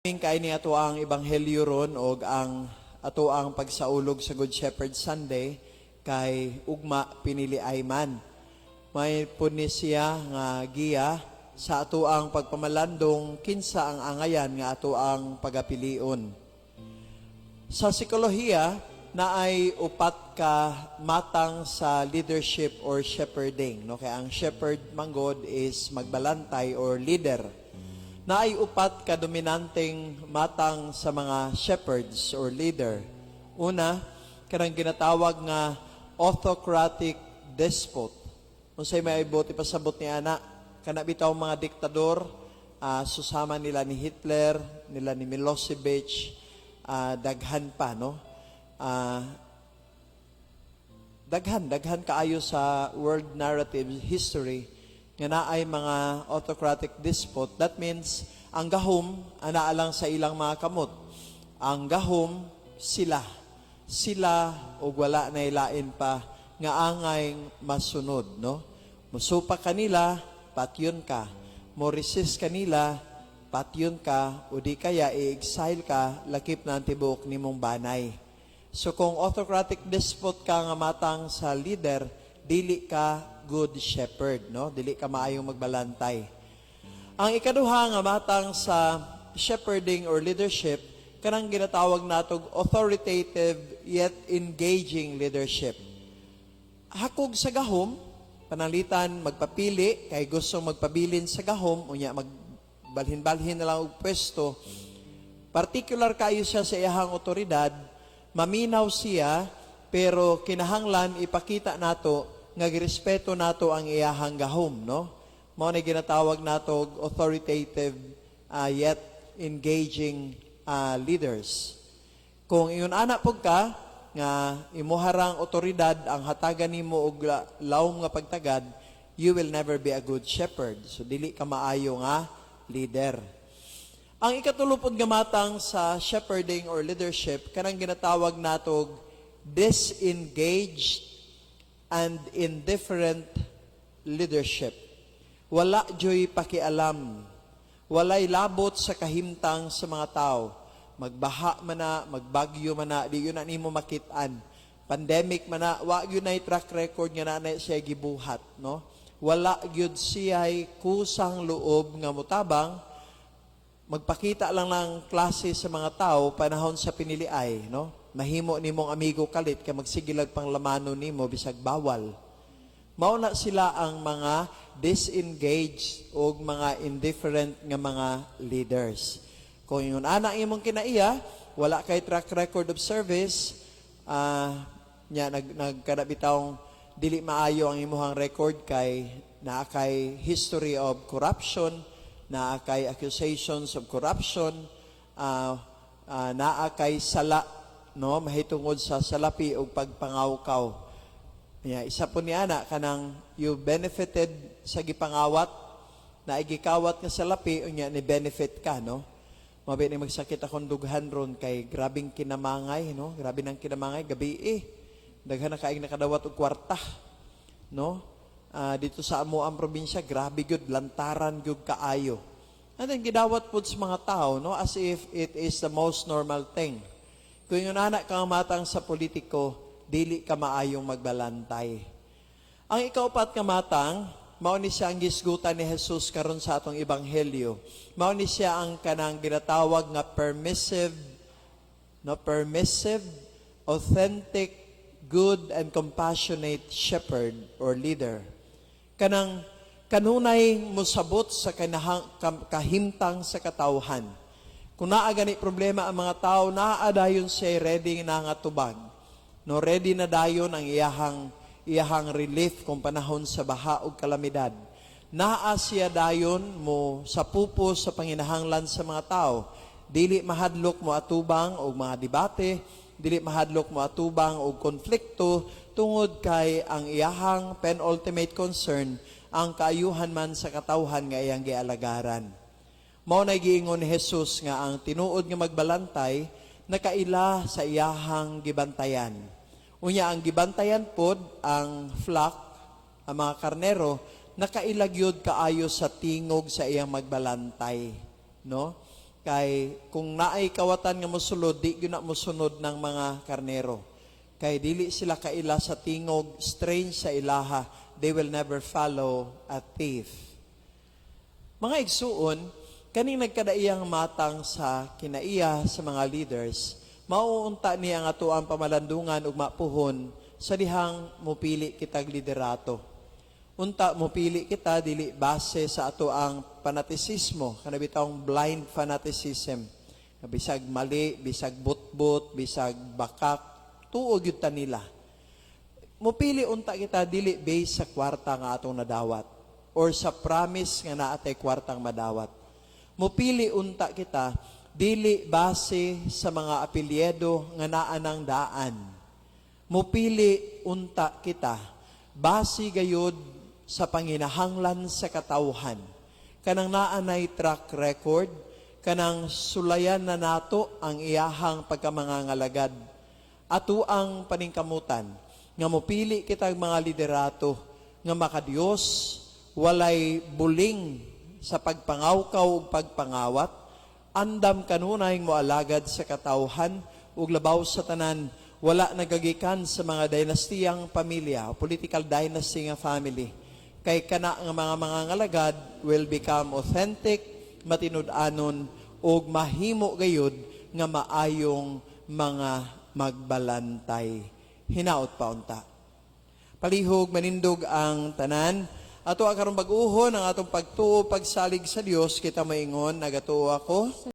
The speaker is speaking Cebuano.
Kay ni ato ang ebanghelyo ron og ang ato ang pagsaulog sa Good Shepherd Sunday kay ugma piniliay man. May pud ni siya nga giya sa ato ang pagpamalandong kinsa ang angayan nga ato ang pagapilion. Sa psikolohiya, naay upat ka matang sa leadership or shepherding. No? Kaya ang shepherd manggod is magbalantay or leader. Naay upat ka dominanteng matang sa mga shepherds or leader. Una, kanang ginatawag nga autocratic despot. Unsay may buot ipasabot ni ana, kana bitaw mga diktador, susama nila ni Hitler, nila ni Milosevic, daghan pa, no? Daghan daghan kaayo sa world narrative history nga naay mga autocratic despot. That means ang gahom anaa lang sa ilang mga kamot. Ang gahom sila sila ug wala na ilain pa nga angay masunod, no? Musupak kanila, patyon ka. Mo resist kanila, patyon ka, o di kaya i-exile ka lakip na ang tibuok nimong banay. So kung autocratic despot ka nga matang sa leader, dili ka good shepherd, no? Dili ka maayong magbalantay. Ang ikaduha nga matang sa shepherding or leadership, kanang ginatawag natog authoritative yet engaging leadership. Hakog sa gahom, pananglitan magpapili kay gusto magpabilin sa gahom, unya magbalhin-balhin na lang og pwesto. Particular kayo siya sa iyahang otoridad, maminaw siya, pero kinahanglan ipakita nato nga girespeto nato ang iyahang gahom, no? Mao na ginatawag nato og authoritative yet engaging leaders. Kung ingon ana pud ka nga imuharang otoridad ang hatagan nimo og lawom nga pagtagad, you will never be a good shepherd. So dili ka maayo nga leader. Ang ikatulo pod nga matang sa shepherding or leadership, kanang ginatawag natog disengaged and indifferent leadership. Wala joy pakialam. Walay labot sa kahimtang sa mga tao. Magbaha man na, magbagyo man na, di gyud na nimo makit-an. Pandemic man na, wa gyud na track record nga na siya gibuhat, no? Wala gyud siya kusang loob nga mutabang, magpakita lang ng klase sa mga tao panahon sa piniliay, no? Mahimo nimong amigo kalit kay magsigilag pang lamano nimo bisag bawal. Mao na sila ang mga disengaged o mga indifferent nga mga leaders. Kung ingon ana ang imong kinaiya, wala kay track record of service, nya nagkada bitawng dili maayo ang imuhang record kay naa kay history of corruption, naa kay accusations of corruption, naa kay sala, no, mahitungod sa salapi ug pagpangawkaw. Yeah, isa po ni ana kanang you benefited sa gipangawat na gikawat nga salapi, unya ni benefit ka, no? Mabi ni magsakit akong dughan ron kay grabing kinamangay, no? Grabe nang kinamangay gabi eh. Daghan na kaayong nakadawat og kwarta, no? Dito sa amo ang probinsya, grabe gyud, lantaran gyud kaayo. And then gidawat pud sa mga tao, no, as if it is the most normal thing. Kung ingon ana kang matang sa politiko, dili ka maayong magbalantay. Ang ikaupat nga matang, mao ni siya ang gisgutan ni Jesus karon sa atong ebanghelyo. Mao ni siya ang kanang ginatawag nga permissive, no, permissive, authentic, good and compassionate shepherd or leader. Kanang kanunay mosabot sa kahimtang sa katawhan. Kung naa gani problema ang mga tao, naa dayon siya ready na nga tubag. No, ready na dayon ang iyahang iyahang relief kung panahon sa baha ug kalamidad. Naa siya dayon mo sa pupos sa panginahanglan sa mga tao. Dili mahadlok mo atubang og mga debate, dili mahadlok mo atubang og konflikto tungod kay ang iyahang penultimate concern ang kaayuhan man sa katawhan nga iyang gialagaran. Mao na giingon ni Jesus nga ang tinuod nga magbalantay nakaila sa iyahang gibantayan. Unya ang gibantayan pod, ang flock, ang mga karnero, nakaila gyud kaayo sa tingog sa iyang magbalantay, no? Kay kung naay kawatan nga mosulod, di gyud na mosunod ng mga karnero. Kay dili sila kaila sa tingog, strange sa ilaha, they will never follow a thief. Mga igsuon, kaning nagkadaiyang matang sa kinaiya sa mga leaders, mauunta niya ang atoang pamalandungan ug mapuhon sa dihang mupili kitag liderato. Unta mupili kita dili base sa ato ang fanatisismo, kana bitawng blind fanaticism. Nga bisag mali, bisag butbut, bisag bakak, tuo gyud ta nila. Mupili unta kita dili base sa kwarta nga atong nadawat or sa promise nga naa tay kwartang madawat. Mupili unta kita dili base sa mga apelyido nga naa ng daan. Mupili unta kita base gayud sa panginahanglan sa katawhan. Kanang naa nay track record, kanang sulayan na nato ang iyahang pagkamangangalagad. Ato ang paningkamutan nga mupili kitag mga liderato nga makadiyos, walay buling sa pagpangawkaw ug pagpangawat, andam kanunay moalagad sa katawhan ug labaw sa tanan, wala nagagikan sa mga dinastiyang pamilya o political dynasty nga family. Kay kana nga mga mangangalagad will become authentic, matinud-anon ug mahimo gayud nga maayong mga magbalantay. Hinaot pa unta. Palihog manindog ang tanan. Ato ang karon bag-uhon ang atong pagtuo, pagsalig sa Dios. Kita maingon, "Nagatuo ako."